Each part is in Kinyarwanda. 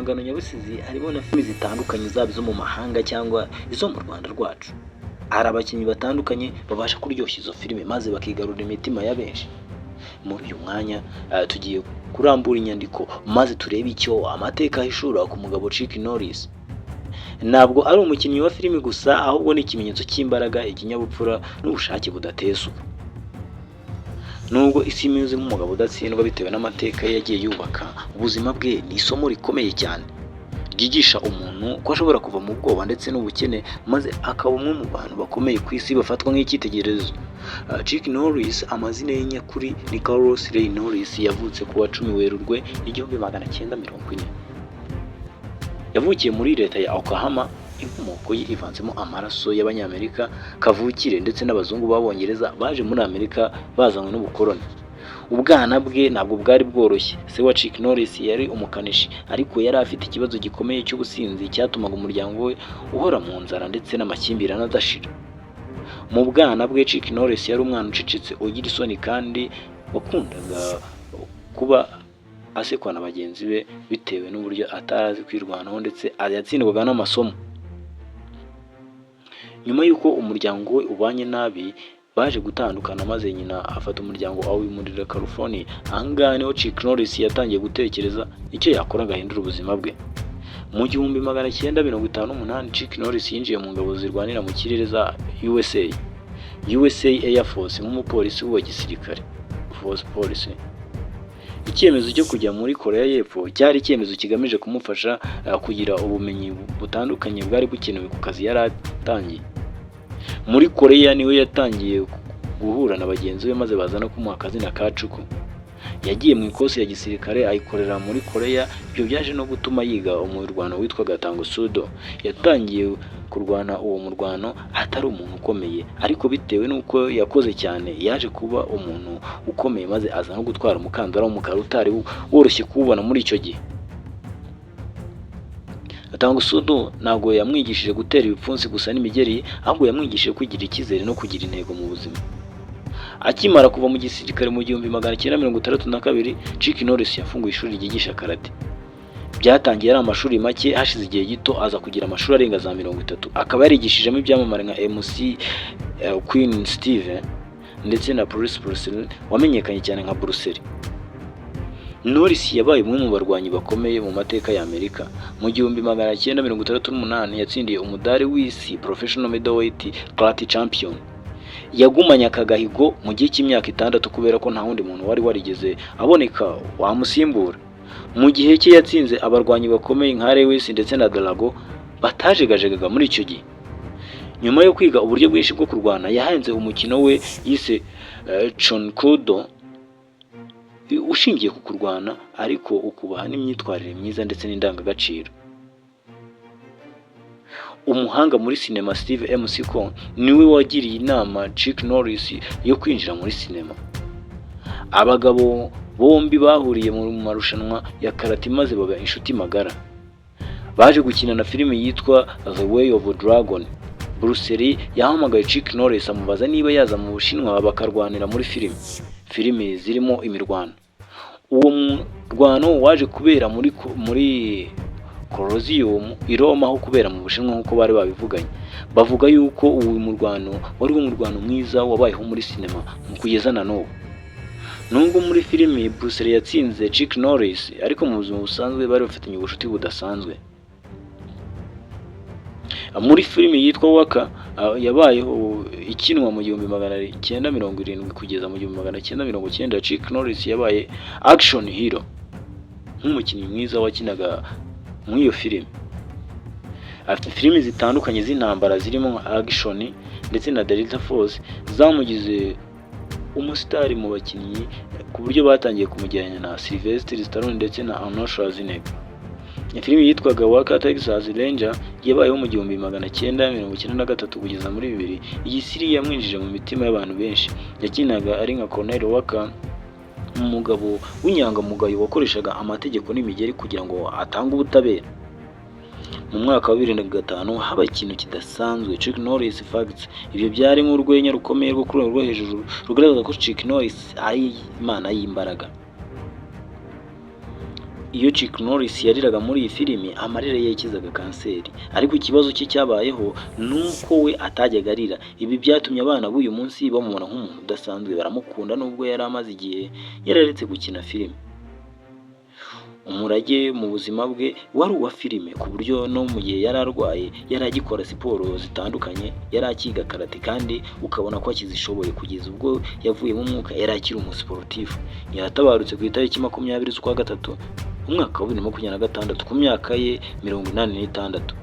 Ibihangano nyabusizi harimo na filimi zitandukanye, zaba izo mu mahanga cyangwa izo mu Rwanda rwacu. Hari abakinnyi batandukanye babasha kuryoshya izo filime maze bakigarurira imitima ya benshi. Muri uyu mwanya tugiye kurambura inyandiko maze turebe icyo amateka ahishura ku mugabo Chuck Norris. Ntabwo ari umukinnyi wa filimi gusa, ahubwo ni ikimenyetso cy'imbaraga, ikinyabupfura n'ubushake budatezuka. Nubwo isi imuzi nk'umugabo udatsindwa bitewe n'amateka ye yagiye yubaka, ubuzima bwe ni isomo rikomeye cyane ryigisha umuntu ko ashobora kuva mu bwoba ndetse n'ubukene maze akaba umwe mu bantu bakomeye ku isi bafatwa nk'icyitegererezo. Chuck Norris, amazina ye nyakuri ni Carlos Ray Norris, yavutse ku wa 10 Werurwe 1940. Yavukiye muri leta ya Oklahoma. Inkomoko ye ivanzemo amaraso y'Abanyamerika kavukire ndetse n'abazungu b'Abongereza baje muri Amerika bazanywe n'ubukoloni. Ubwana bwe ntabwo bwari bworoshye. Se wa Chuck Norris yari umukanishi, ariko yari afite ikibazo gikomeye cy'ubusinzi cyatumaga umuryango we uhora mu nzara ndetse n'amakimbirane adashira. Mu bwana bwe, Chuck Norris yari umwana ucecetse, ugira isoni kandi wakundaga kuba asekwa na bagenzi be bitewe n'uburyo atari azi kwirwanaho, ndetse yatsindwaga n'amasomo. Nyuma y'uko umuryango we ubanye nabi, baje gutandukana maze nyina afata umuryango awimurira California. Aha ngaha niho Chuck Norris yatangiye gutekereza icyo yakora ngo ahindure ubuzima bwe. Mu 1958, Chuck Norris yinjiye mu ngabo zirwanira mu kirere za USA, USA Air Force, nk'umupolisi wa gisirikare, Force Police. Icyemezo cyo kujya muri Korea y'Epfo cyari icyemezo kigamije kumufasha kugira ubumenyi butandukanye bwari bukenewe ku kazi yari atangiye. Muri Korea niwe yatangiye guhura na bagenzi be maze baza no kumuha akazina ka Chuck. Yagiye mu ikosi ya gisirikare ayikorera muri Korea. Ibyo byaje no gutuma yiga umurwano witwaga Tang Soo Do. Yatangiye kurwana uwo murwano atari umuntu ukomeye, ariko bitewe n'uko yakoze cyane yaje kuba umuntu ukomeye maze aza no gutwara umukandara w'umukara utari woroshye kuwubona muri icyo gihe. Tang Soo Do ntabwo yamwigishije gutera ibipfunsi gusa n'imigeri, ahubwo yamwigishije kwigirira icyizere no kugira intego mu buzima. Akimara kuva mu gisirikare mu 1962, Chuck Norris yafunguye ishuri ryigisha karate. Byatangiye ari amashuri make, hashize igihe gito aza kugira amashuri arenga za 30, akaba yarigishijemo ibyamamare nka MC Queen Steve ndetse na Bruce Bruce wamenyekanye cyane nka Bruce Lee. Norris yabaye umwe mu barwanyi bakomeye mu mateka ya Amerika. Mu 1968 yatsindiye umudari w'isi Professional Middleweight Karate Champion. Yagumanye aka gahigo mu gihe cy'imyaka 6 kubera ko nta wundi muntu wari warigeze aboneka wamusimbura. Mu gihe cye yatsinze abarwanyi bakomeye nka Lewis ndetse na Drago batajegajegaga muri icyo gihe. Nyuma yo kwiga uburyo bwinshi bwo kurwana, yahanze umukino we yise Chun Kuk Do, ushingiye ku kurwana ariko ukubaha n'imyitwarire myiza ndetse n'indangagaciro. Umuhanga muri sinema Steve McQueen niwe wagiriye inama Chuck Norris yo kwinjira muri sinema. Abagabo bombi bahuriye mu marushanwa ya karate maze baba inshuti magara. Baje gukina na filime yitwa The Way of Dragon. Bruce Lee yahamagaye Chuck Norris amubaza niba yaza mu Bushinwa bakarwanira muri filime zirimo imirwano. Uwo murwano waje kubera muri Colosseum i Roma aho kubera mu Bushinwa nk'uko bari babivuganye. Bavuga yuko uyu murwano wari umurwano mwiza wabayeho muri sinema mu kugeza na n'ubu. Nubwo muri filimi Bruce Lee yatsinze Chuck Norris, ariko mu buzima busanzwe bari bafitanye ubucuti budasanzwe. Muri filimi yitwa Walker yabayeho ikinwa mu 1970 kugeza mu 1990, Chuck Norris yabaye action hero nk'umukinnyi mwiza wakinaga muri iyo filimi. Afite filimi zitandukanye z'intambara zirimo nka action ndetse na Delta Force zamugize umusitari mu bakinnyi, ku buryo batangiye kumugereranya na Sylvester Stallone ndetse na Arnold Schwarzenegger. Filimi yitwaga Walker Texas Ranger yabayeho mu 1993 kugeza muri 2000. Iyi series yamwinjije mu mitima y'abantu benshi. Yakinaga ari nka Colonel Walker, umugabo w'inyangamugayo wakoreshaga amategeko n'imigeri kugira ngo atange ubutabera. Mu mwaka wa 2005 habaye ikintu kidasanzwe, Chuck Norris Facts. Ibyo byari nk'urwenya rukomeye rwo ku rwego rwo hejuru rugaragaza ko Chuck Norris ari imana y'imbaraga. Iyo Chuck Norris yariraga muri iyi filimi, amarira ye yakizaga kanseri. Ariko ikibazo cye cyabayeho ni uko we atajyaga arira. Ibi byatumye abana b'uyu munsi bamubona nk'umuntu udasanzwe, baramukunda nubwo yari amaze igihe yararetse gukina filime. Umurage mu buzima bwe wari uwa filime, ku buryo no mu gihe yari arwaye yari agikora siporo zitandukanye, yari akiga karate kandi ukabona ko akizishoboye. Kugeza ubwo yavuyemo umwuka yari akiri umusiporutifu. Yaratabarutse ku itariki 20 z'ukwa gatatu, umwaka wa 2026, ku myaka ye 86.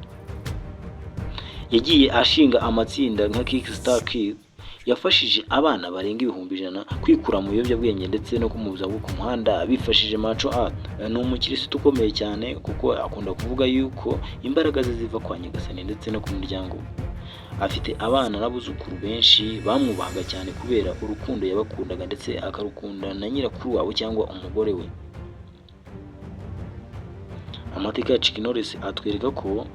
Yagiye ashinga amatsinda nka Kick Star Kids, yafashije abana barenga 100,000 kwikura mu biyobyabwenge ndetse no mu buzima bwo ku muhanda bifashishije martial art. Ni umukirisitu ukomeye cyane, kuko akunda kuvuga yuko imbaraga ze ziva kwa Nyagasani ndetse no ku muryango we. Afite abana n'abuzukuru benshi bamwubahaga cyane kubera urukundo yabakundaga, ndetse akarukunda na nyirakuru wabo cyangwa umugore we. Amateka ya Chuck Norris atwereka ko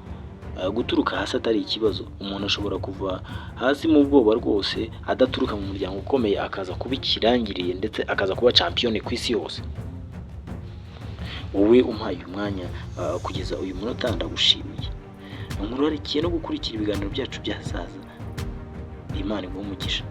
guturuka hasi atari ikibazo. Umuntu ashobora kuva hasi mu bwoba rwose, adaturuka mu muryango ukomeye, akaza kuba ikirangiriye ndetse akaza kuba champion ku isi yose. Wowe umpaye umwanya kugeza uyu munota, ndagushimiye. Nkurarikiye no gukurikira ibiganiro byacu by'ahazaza. Imana iguhe umugisha.